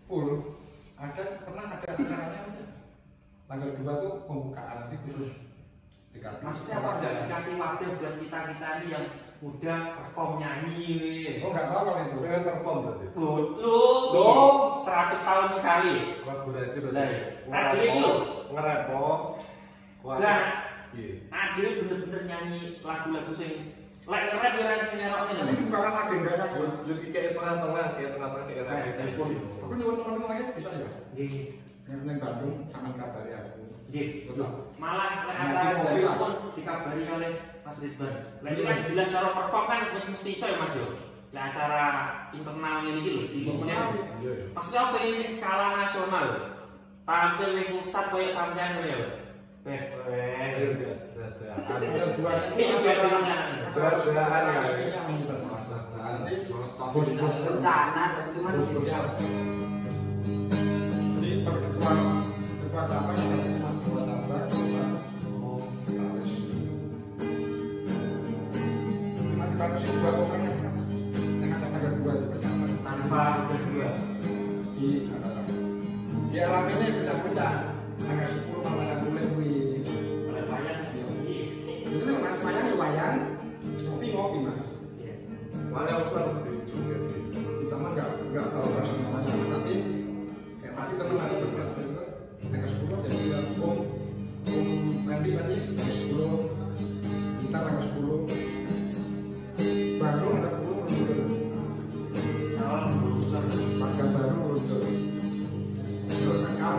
Full. Ada pernah ada acaranya aja. Tanggal 2 tuh pembukaan nanti khusus DKP. Maksudnya apa enggak dikasih waktu buat kita-kita ini yang udah perform nyanyi? Oh nggak tahu kalau itu. Pengen perform berarti. Lu 100 tahun sekali. Kolaborasi berarti. Lah, iki lho ngerepo. Lah, adil bener-bener nyanyi lagu-lagu sing lek ngerep ya ra sing nyarokne lho. Ini bukan agendanya gue. Yo iki kayak tengah-tengah, kayak tengah-tengah kayak lagi. Aku nyuwun teman-teman lagi bisa ya? Nggih. Ning Bandung sampean kabari aku. Nggih. Malah lek acara Bandung pun dikabari oleh Mas Ridwan. Lah iki kan jelas cara perform kan wis mesti iso ya Mas yo. Lek acara internal ngene iki lho di. Maksudnya aku pengen sing skala nasional. Tampil ning pusat koyo sampean ngene lho. Rencana tapi cuma jadi ketua cabang ketua cabang cuma sih buat orang yang ada tanggal 2 itu percaya tanpa berdua di di alam ini pecah-pecah tanggal 10 malah yang boleh kuwi. Wayang itu memang wayang ya wayang ngopi-ngopi Mas. Iya. Wayang kan juga. Kita mah enggak tahu semuanya tapi kayak tadi teman aku berkata itu tanggal 10 jadi Om Randy tadi tanggal 10 kita tanggal 10 Bandung ada 10 muncul. Salam muncul. Warga baru muncul. Terus nakal.